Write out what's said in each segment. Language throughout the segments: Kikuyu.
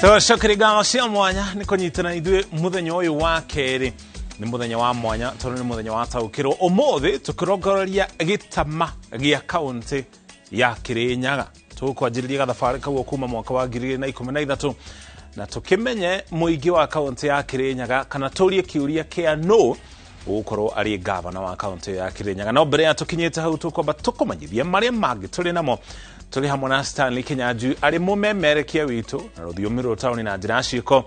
Tũcokeria ngatho cia mwanya nĩ kũnyitana ithuĩ mũthenya ũyũ wa kerĩ. Nĩ mũthenya wa mwanya tondũ nĩ mũthenya wa taũkĩrwo. Ũmũthĩ tũkĩrongoreria gĩtama gĩa kaũntĩ ya Kĩrĩnyaga. Tũkwanjĩrĩria gathabarĩ kau kuma mwaka wa 2013 na tũkĩmenye mũingĩ wa kaũntĩ ya Kĩrĩnyaga kana tũrie kĩũria kĩa no ũgũkorwo arĩ gavana wa kaũntĩ ya Kĩrĩnyaga. No mbere ya tũkinyĩte hau tũkwamba tũkũmenyithia marĩa mangĩ tũrĩ namo. Tũrĩ hamwe na Stanley Kinyanjui arĩ mũmemerekia witũ na rũthiomi rwa taũni na njĩra ya ciĩko,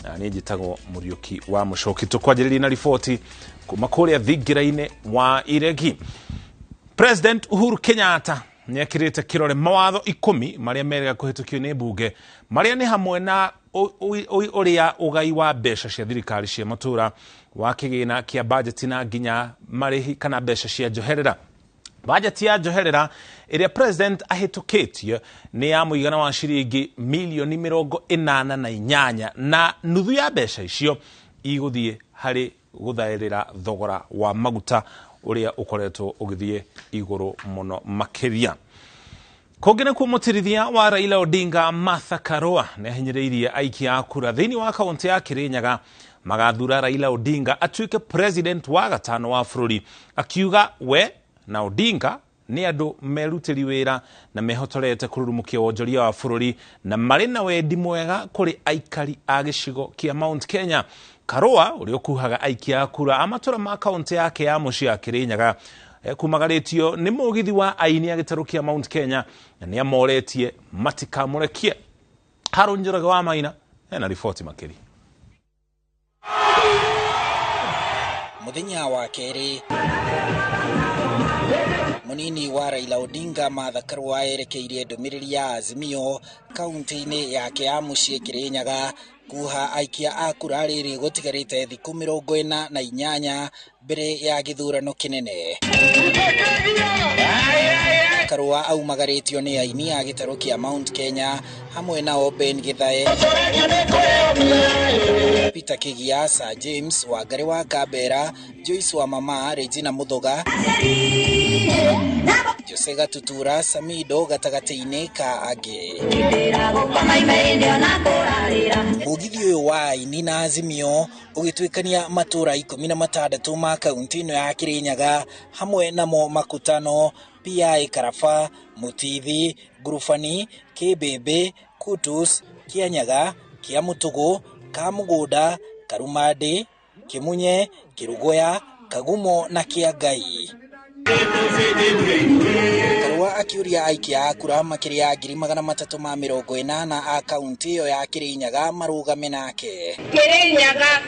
na niĩ njĩtagwo Mũriũki wa Mũcoki. Tũkwanjĩrĩria na riboti kuma kũrĩa thingira-inĩ wa Iregi. President Uhuru Kenyatta nĩ ekĩrĩte kĩrore mawatho 10 marĩa merĩga kũhĩtũkio nĩ mbunge, marĩa nĩ hamwe na ũrĩa ũgai wa mbeca cia thirikari cia matũra wa kĩgĩna kĩa bajeti na nginya marĩhi kana mbeca cia njoherera. Bajeti ya njoherera ĩrĩa president ahĩtũkĩtie nĩ ya mũigana wa ciringi milioni 88 na nuthu ya mbeca icio igũthiĩ harĩ gũthaĩrĩra thogora wa maguta ũrĩa ũkoretwo ũgĩthiĩ igũrũ mũno makĩria. Kũngĩ nakuo mũtirithia wa Raila Odinga Martha Karua nĩ ahinyĩrĩirie aikia a kura thĩinĩ wa kaũntĩ ya Kĩrĩnyaga magathura Raila Odinga atuĩke president wa gatano wa bũrũri, akiuga we na Odinga nĩ andũ merutĩri wĩra na mehotorete kũrurumũkia wonjoria wa bũrũri na marĩ na wendi mwega kũrĩ aikari a gĩcigo kĩa Mount Kenya. Karua ũrĩa ũkuhaga aikia a kura a matũra ma kaũntĩ yake ya mũciĩ ya Kĩrĩnyaga kumagarĩtio nĩ mũgithi wa aini a gĩtarũ kĩa Mount Kenya na nĩ amoretie matikamũrekie. Harũni Njoroge wa Maina ena riboti makĩria. Mũthenya wa kerĩ mũnini wa Raila Odinga Martha Karua erekeirie ndũmĩrĩri ya Azimio kaunti-inĩ yake ya mũciĩ Kĩrĩnyaga kuha aikia a kura rĩrĩ gũtigarĩte thikũ 48 mbere ya gĩthurano kĩnene. Karua aumagarĩtio nĩ aini a gĩtarũ kĩa Mount Kenya hamwe nao Ben Githae, Peter Kigia, Sir James Wangari wa Kambera, Joyce wa Mama, Regina Muthuga, Jose Gatutura, Samido gatagatĩ-inĩ ka angĩ. Mũgithi ũyũ wa aini na Azimio ũgĩtuĩkania matũra 16 ma kaunti ĩno ya Kĩrĩnyaga hamwe namo Makutano, PI Karaba, Mutithi, Ngurubani, Kĩmbĩmbĩ, Kutus, Kĩanyaga, Kĩamũtũgũ, Kamũgũnda, Karumandĩ, Kĩmunye, Kĩrũgũya, Kagumo na Kĩangai. Karua akiũria aikia a kura makĩria ya 380,000 a kaunti ĩyo ya Kĩrĩnyaga marũgame nake. Kĩrĩnyaga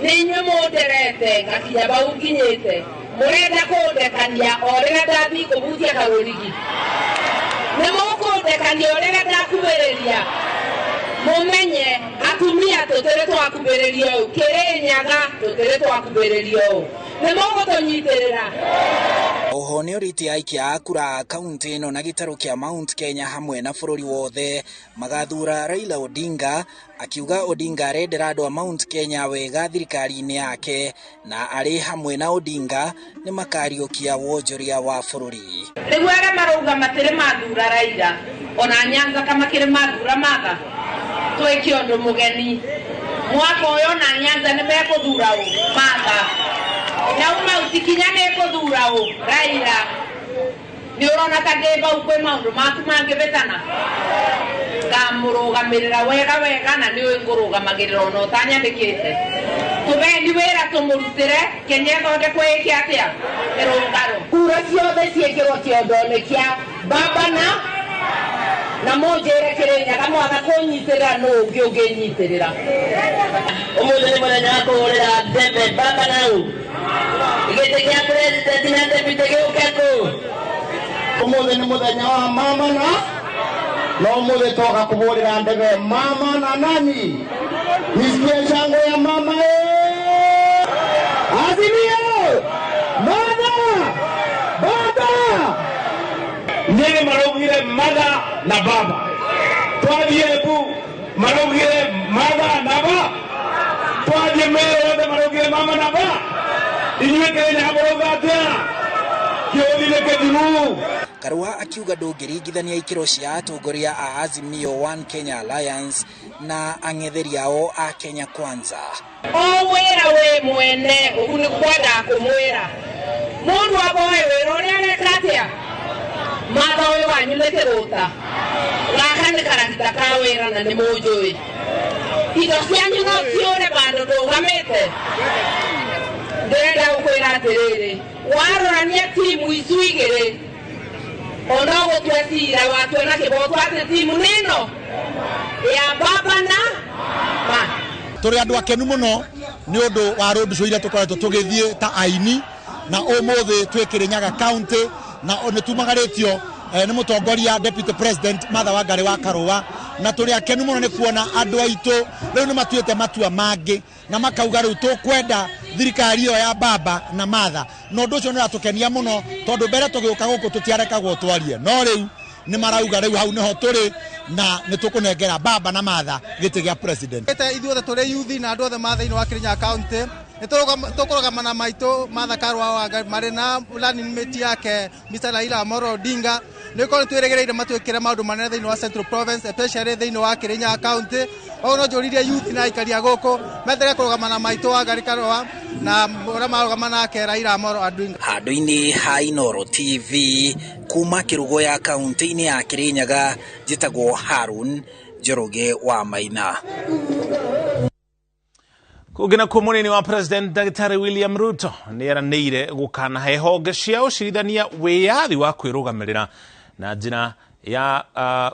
nĩ inyuĩ mũnderete ngakinya bau nginyĩte, mũrenda kũndekania o rĩrĩa ndathiĩ kũbutia karũrigi, nĩ mũkũndekania o rĩrĩa ndakuhĩrĩria. Mũmenye atumia tũtĩrĩ twakuhĩrĩria ũũ, Kĩrĩnyaga tũtĩrĩ twakuhĩrĩria ũũ, nĩ mũgũtũnyitĩrĩra. Oho nĩ ũrĩtie aikia a kura a kaunti ĩno na gĩtarũ kĩa Mount Kenya hamwe na bũrũri wothe magathura Raila Odinga, akiuga Odinga arendera andũ a Mount Kenya wega thirikari-inĩ yake na arĩ hamwe na Odinga nĩ makariũkia wonjoria wa bũrũri. Rĩu arĩa marauga matĩrĩ mathura Raila ona Nyanza kamakĩrĩ mathura Martha, twĩke ũndũ mũgeni mwaka ũyũ ona Nyanza nĩ mekũthura ũ Martha, na uma utikinya nĩ kũthura ũ Raila. Nĩ ũrona ta ndĩ bau kwĩ maũndũ maku mangĩbĩtana, ngamũrũgamĩrĩra wega wega na nĩũĩ ngũrũgamagĩrĩra ona ũtanyandĩkĩte. Tũbeni wĩra tũmũrutĩre Kenya ĩthondekwo ĩke atĩa ĩrũngarũ. Kura ciothe ciĩkĩrwo kĩondo-inĩ kĩa baba na mũnjĩre Kĩrĩnyaga mwaga kũnyitĩrĩra nũ ũngĩ ũngĩnyitĩrĩra. Ũmũthĩ nĩ mũthenya wa kũhũrĩra ndebe baba nau gĩtĩ kĩa president na deputy gĩũke kũ. Ũmũthĩ nĩ mũthenya wa mama na ũmũthĩ twoka kũhũrĩra ndebe mama na nani. Nisikie shangwe ya mama. Azimio! Mama! Baba! Nini maraugire mother na baba. Twathiĩ Embu maraugire mother na baba. Twathiĩ Meru othe maraugire mama na baba. Inyuĩ Kĩrĩnyaga mũrauga atĩa? Kĩũthi nĩ kĩthiru. Karua akiuga ndũngĩringithania ikĩro cia atongoria a Azimio One Kenya Alliance na ang'etheri ao a Kenya Kwanza. O wĩra wĩ mwene ũguo nĩ kwenda kũmwĩra mũndũ aboe wĩra ũrĩa areka atĩa Martha ũyũ wanyu nĩ kĩgũta gaka nĩ karagita ka wĩra na nĩ mũnjũĩ indo cianyu no ciũre bandũ ndũgamĩte. Ndĩrenda gũkwĩra atĩrĩrĩ, warorania timu icu igĩrĩ ona gũtua cira watua na kĩboto atĩ timu nĩno ya baba na ma. Tũrĩ andũ akenu mũno nĩ ũndũ wa road show iria tũkoretwo tũgĩthiĩ ta aini na ũmũthĩ twĩ Kirinyaga County na nĩ tumagarĩtio nĩ mũtongoria Deputy President Martha Wangari wa Karua na tũrĩ akenu mũno nĩ kuona andũ aitũ rĩu nĩ matuĩte matua mangĩ na makauga rĩu tũkwenda thirikari ĩyo ya baba na Martha na ũndũ ũcio nĩ ũratũkenia mũno tondũ mbere tũgĩũka gũkũ tũtiarekagwo twarie no rĩu nĩ marauga rĩu hau nĩho tũrĩ na nĩ tũkũnengera baba na Martha gĩtĩ gĩa president. Ithuothe tũrĩ youth na andũ othe ma thĩinĩ wa Kirinyaga County nĩ tũkũrũgama na maitũ Martha Karua Wangari marĩ na running mate yake Mr. Raila Amolo Odinga. Nĩ korwo twĩrĩgĩrĩire matwĩkĩre maũndũ manene thĩinĩ wa Central Province especially thĩinĩ wa Kirinyaga County. Koguo no njũririe youth na aikari a gũkũ metere kũrũgama na maitũ Wangari Karua na ũrĩa marũgama nake Raila Amolo Odinga. Handũ-inĩ ha Inooro TV kuma Kĩrũgũya kaunti-inĩ ya Kirinyaga, njĩtagwo Harun Njoroge wa Maina. Kũngĩ nakuo mũnini wa President Dr. William Ruto nĩ eranĩire gũkanahe honge cia ũcirithania wĩyathi wa kwĩrũgamĩrĩra na njĩra ya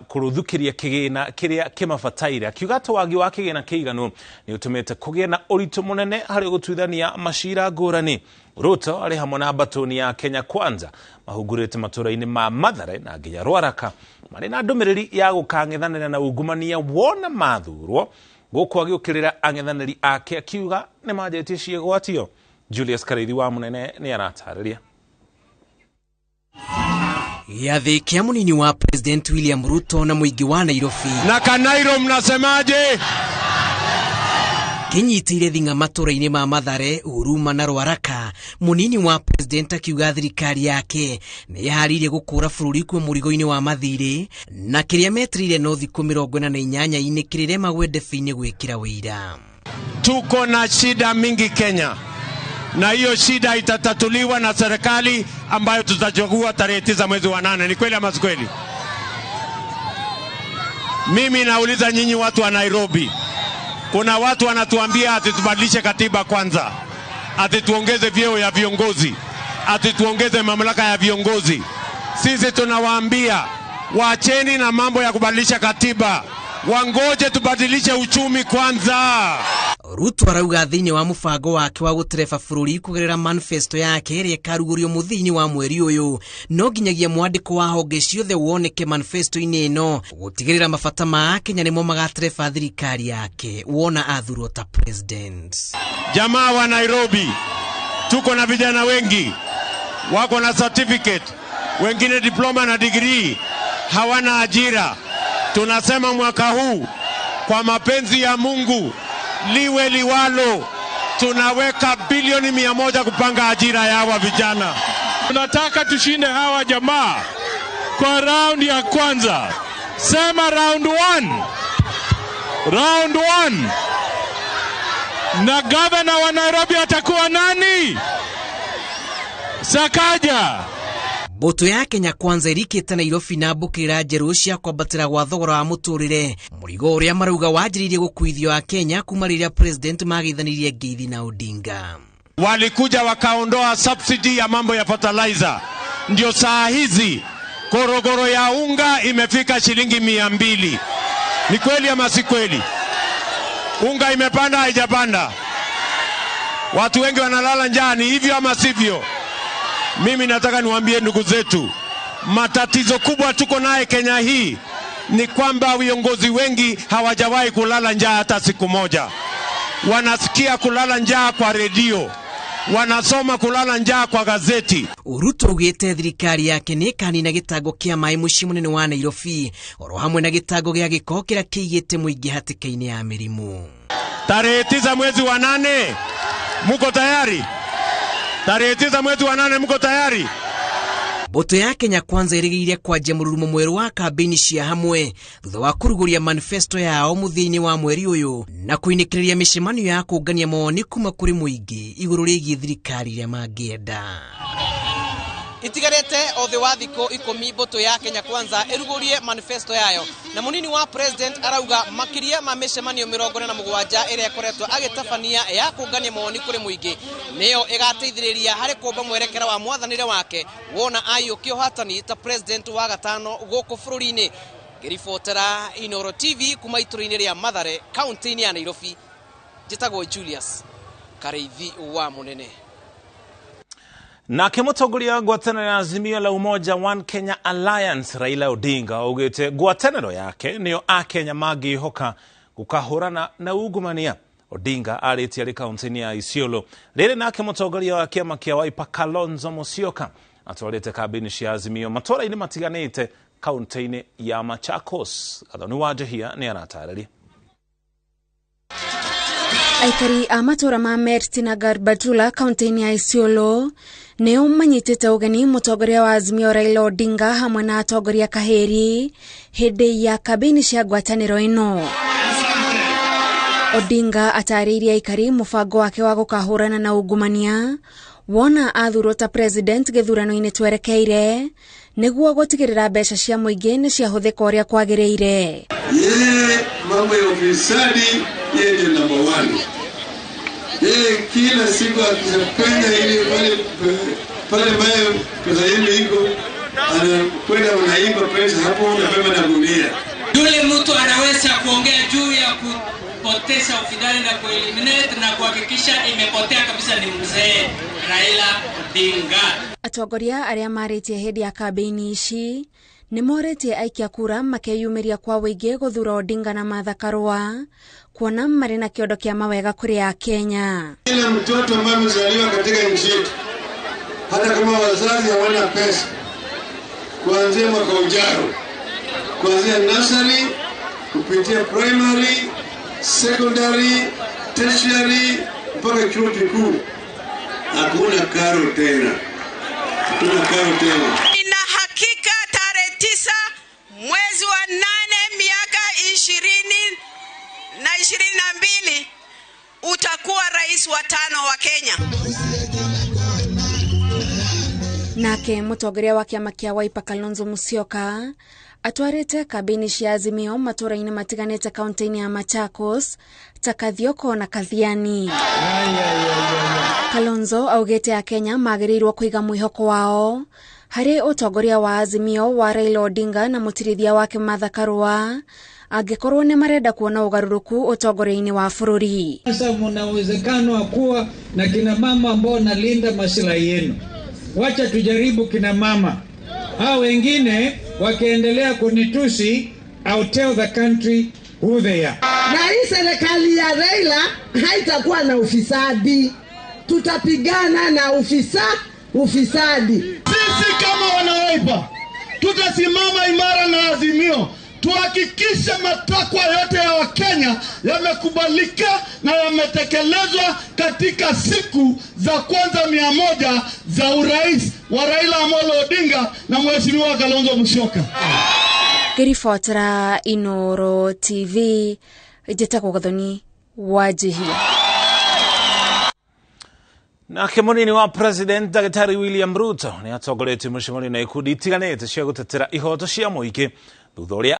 kũrũthũkĩria kĩgĩna kĩrĩa kĩmabataire, akiuga atĩ wagi wa kĩgĩna kĩiganu nĩ ũtũmĩte kũgĩe na ũritũ mũnene harĩ gũtuithania macira ngũrani. Ruto arĩ hamwe na mbatũni ya Kenya Kwanza mahungurĩte matũra-inĩ ma Mathare na nginya Rwaraka marĩ na ndũmĩrĩri ya gũkang'ethanĩra na ungumania wona mathurwo, gũkũ agĩũkĩrĩra ang'ethanĩri ake akiuga nĩ manjĩtie ciĩgwatio. Julius Karaithi wa Mũnene nĩ aratarĩria. Gĩathĩ kĩa mũnini wa President William Ruto na mũingĩ wa Nairobi na Kanairo mnasemaje? Kĩnyitĩire thing'a matũra-inĩ ma Mathare, Huruma na Rwaraka. Mũnini wa President akiuga thirikari yake nĩ ĩharĩirie gũkũra bũrũri kuma mũrigo-inĩ wa mathirĩ na kĩrĩa metereire no thikũ 48 kĩrĩrema gwendebe-inĩ gwĩkĩra wĩira. Tuko na shida mingi Kenya, na hiyo shida itatatuliwa na serikali ambayo tutachagua tarehe 9 mwezi wa 8. Ni kweli ama si kweli? Mimi nauliza nyinyi watu wa Nairobi, kuna watu wanatuambia ati tubadilishe katiba kwanza, ati tuongeze vyeo ya viongozi, ati tuongeze mamlaka ya viongozi. Sisi tunawaambia waacheni na mambo ya kubadilisha katiba, wangoje tubadilishe uchumi kwanza. Ruto arauga thĩinĩ wa mũbango wake wa gũtereba bũrũri kũgerera manifesto yake ĩrĩa ĩkarugũrio mũthia-inĩ wa mweri ũyũ no nginyagia mwandĩko wa honge ciothe woneke manifesto-inĩ ĩno gũtigĩrĩra mabata ma Akenya nĩmo magatereba thirikari yake wona athurwo ta president. Jamaa wa Nairobi, tuko na vijana wengi wako na certificate, wengine diploma na degree, hawana ajira. Tunasema mwaka huu kwa mapenzi ya Mungu liwe liwalo, tunaweka bilioni 100 kupanga ajira ya hawa vijana. Tunataka tushinde hawa jamaa kwa round ya kwanza. Sema round 1. Round 1. Na governor wa Nairobi atakuwa nani? Sakaja. Mbũtũ ya Kenya Kwanza ĩrikĩte Nairobi na mbũkĩra njerũ cia kwambatĩra gwa thogora wa mũtũrĩre, mũrigo ũrĩa marauga wanjĩrĩirie gũkuithio Akenya kuma rĩrĩa president mageithanirie ngeithi na Odinga. Walikuja wakaondoa subsidy ya mambo ya fertilizer, ndio saa hizi korogoro ya unga imefika shilingi 200. Ni kweli ama si kweli? Unga imepanda haijapanda? Watu wengi wanalala njaa, ni hivyo ama sivyo? Mimi nataka niwaambie ndugu zetu, matatizo kubwa tuko naye Kenya hii ni kwamba viongozi wengi hawajawahi kulala njaa hata siku moja. Wanasikia kulala njaa kwa redio, wanasoma kulala njaa kwa gazeti. Ruto augĩte thirikari yake nĩ ĩkanina gĩtango kĩa maĩ mũciĩ mũnene wa Nairobi oro hamwe na gĩtango gĩa gĩko kĩrĩa kĩigĩte mũingĩ hatĩka-inĩ ya mĩrimũ. Tarehe 9 mwezi wa 8, muko tayari? Tarehe 9 mwezi wa 8, mko tayari? Mbũtũ ya Kenya Kwanza ĩrĩgĩrĩire kwanjia mũrurumo mwerũ wa kambĩini cia hamwe thutha wa kũrugũria manifesto yao mũthia-inĩ wa mweri ũyũ na kũinĩkĩrĩria mĩcemanio ya kũngania mawoni kuma kũrĩ mũingĩ igũrũ rĩgiĩ thirikari ĩrĩa mangĩenda. Itigarĩte o thĩ wa thikũ 10 mbũtũ ya Kenya Kwanza ĩrugũrie manifesto yayo, na mũnini wa president arauga makĩria ma mĩcemanio 47 ĩrĩa ĩkoretwo agĩtabania ya kũngania mawoni kũrĩ mũingĩ nĩyo ĩgateithĩrĩria harĩ kũmba mwerekera wa mwathanĩre wake wona aiyũkia ũhatani ta president wa gatano gũkũ bũrũri-inĩ. Ngĩribotera Inooro TV kuma itũra-inĩ rĩa Mathare kaunti-inĩ ya Nairobi, njĩtagwo Julius Kareithi wa Mũnene. Nake mũtongoria wa ngwatanĩro ya Azimio la Umoja One Kenya Alliance Raila Odinga augĩte ngwatanĩro yake nĩyo akenya mangĩhoka gũkahũrana na ungumania. Odinga arĩtie arĩ kaunti-inĩ ya Isiolo. Rĩrĩ nake mũtongoria wa kĩama kĩa Wiper Kalonzo Musyoka atwarĩte kambĩini cia Azimio matũra-inĩ matiganĩte kaunti-inĩ ya Machakos. Gathoni wa Njehia nĩ aratarĩria. Aikari a matũra ma Merti na Garbatula kaunti-inĩ ya Isiolo nĩo manyitĩte ũgeni mũtongoria wa Azimio Raila Odinga hamwe na atongoria kahĩri hĩndĩ ya kambĩini cia ngwatanĩro ĩno. Odinga atarĩirie aikari mũbango wake wa gũkahũrana na ungumania wona athurwo ta president gĩthurano-inĩ twerekeire nĩguo gũtigĩrĩra mbeca cia mũingĩ nĩ ciahũthĩka ũrĩa kwagĩrĩire. Yeye mambo ya ufisadi, yeye ndio number 1. Yeye kila siku akishakwenda ile pale ambayo pesa yenu iko, anakwenda wanaiba pesa hapo na beba na gunia. Yule mtu anaweza kuongea juu ya kupoteza ufidhali na kueliminate na kuhakikisha imepotea kabisa ni mzee Raila Odinga. Atongoria arĩa marĩtie hĩndĩ ya kambĩini ici nĩ morĩtie aikia kura makeyumĩria kwa wũingĩ gũthura Odinga na Martha Karua kuona marĩ na kĩondo kĩa mawega kũrĩ Akenya. Kila mtoto ambaye amezaliwa katika nchi yetu, hata kama wazazi hawana pesa, kuanzia mwaka ujao, kuanzia nursery kupitia primary, secondary, tertiary mpaka chuo kikuu, hakuna karo tena. Hakuna karo tena. Nina hakika tarehe 9 mwezi wa 8 miaka 2022 utakuwa rais wa 5 wa Kenya. Nake mũtongoria wa kĩama kĩa Wiper Kalonzo Musyoka atwarĩte kambĩini cia Azimio matũra-inĩ matiganĩte kaunti-inĩ ya Machakos ta Kathioko na Kathiani. Kalonzo augĩte Akenya magĩrĩirwo kũiga mwĩhoko wao harĩ ũtongoria wa Azimio wa Raila Odinga na mũtirithia wake Martha Karua angĩkorwo nĩ marenda kuona ũgarũrũku ũtongoria-inĩ wa bũrũri. Sasa mna uwezekano wa kuwa na kina mama ambao wanalinda maslahi yenu. Wacha tujaribu kina mama. Hao wengine wakiendelea kunitusi, I'll tell the country who they are. Na hii serikali ya Raila haitakuwa na ufisadi. Tutapigana na ufisadi. Sisi kama wana Wiper tutasimama imara na Azimio, tuhakikishe matakwa yote ya Wakenya yamekubalika na yametekelezwa katika siku za kwanza 100 za urais wa Raila Amolo Odinga na Mheshimiwa Kalonzo Musyoka. Ngĩribotera Inooro TV, njĩtagwo Gathoni wa Njihia. Nake mũnini wa president Dagĩtarĩ William Ruto nĩ atongoretie mũcemanio na ikundi itiganĩte cia gũtetera ihoto cia mũingĩ thutha ũrĩa